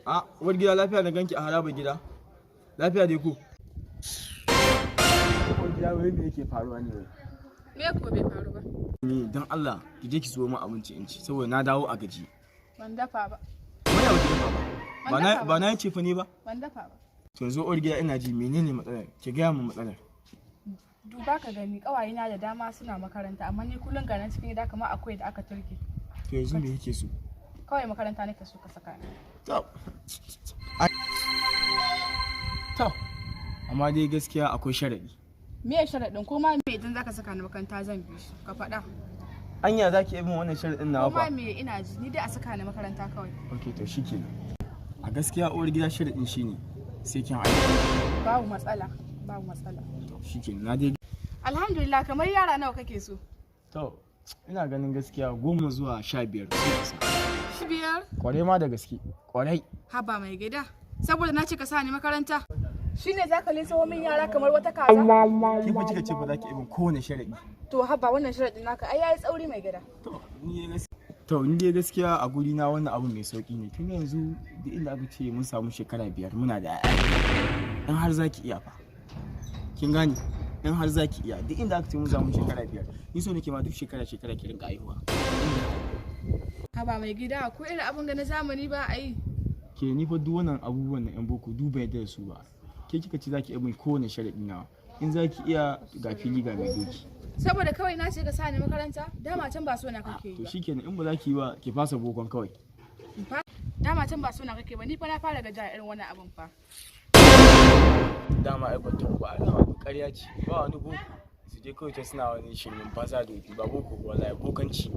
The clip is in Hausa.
A uwar gida, lafiya na ganki a harabar gida? Lafiya dai ko? Uwar gida, wai me yake faruwa ne wai? Me ko bai faru ba? Ni dan Allah ki je ki siyo min abinci in ci, saboda na dawo a gaji. Ban dafa ba. Wai ya dafa ba? Ba Ban na dafa ba na ce fa ne ba. Ban dafa ba. To yanzu, uwar gida, ina ji, menene matsalar? Ki gaya min matsalar. Duba ka gani, ƙawayena da dama suna makaranta, amma ni kullum ga nan cikin gida kamar akwai da aka turke. To yanzu me yake so? Kawai makaranta nake so ka saka ni. To. To. Amma dai gaskiya akwai sharadi. Me ya sharaɗin? Ko ma me idan zaka saka ni makaranta zan bi shi. Ka faɗa. Anya za ki yi min wannan sharadin nawa Ko ma fa? me, ina ji, ni dai a saka ni makaranta kawai. Ok, to shikenan. A gaskiya, uwar gida, sharadin shine sai kin aiki. Babu matsala. Babu matsala. To shikenan, na dai Alhamdulillah, kamar yara nawa kake so? To, ina ganin gaskiya 10 zuwa 15 sun isa. 5? Kwarai ma da gaske. Kwarai. Haba mai gida. Saboda na ce ka sa ni makaranta. Shine zaka lissaho min yara kamar wata kaza? Ki fa kika ce ba za ki yi kowane sharadi. To haba, wannan sharaɗin naka ai yayi tsauri, mai gida. To ni dai gaskiya a guri na wannan abu mai sauki ne. Tun yanzu duk inda aka ce mun samu shekara 5 muna da 'ya'ya. In har za ki iya fa. Kin gane? In har za ki iya, duk inda aka ce mun samu shekara 5. Ni so nake ma duk shekara shekara ki rinka haihuwa. Haba mai gida, ko irin abun ga na zamani ba a yi? Ke, ni fa duk wannan abubuwan na 'yan boko duba yadda da su ba. Ke kika ce za ki iya min kowane sharaɗi nawa. In za ki iya, ga fili ga mai doki. Saboda kawai na ce ka sa ni makaranta, dama can ba so na kake yi To ba. shikenan, in ba za ki yi ba, ki fasa bokon kawai. Dama can ba so na kake ba, ni fa na fara gajiya irin wannan abun fa. Dama ai ban taɓa ba, dama duk ƙarya ce. Ba wani boko. Su je kawai ta suna wani shirmin fasa doki, ba boko ba, wallahi bokanci.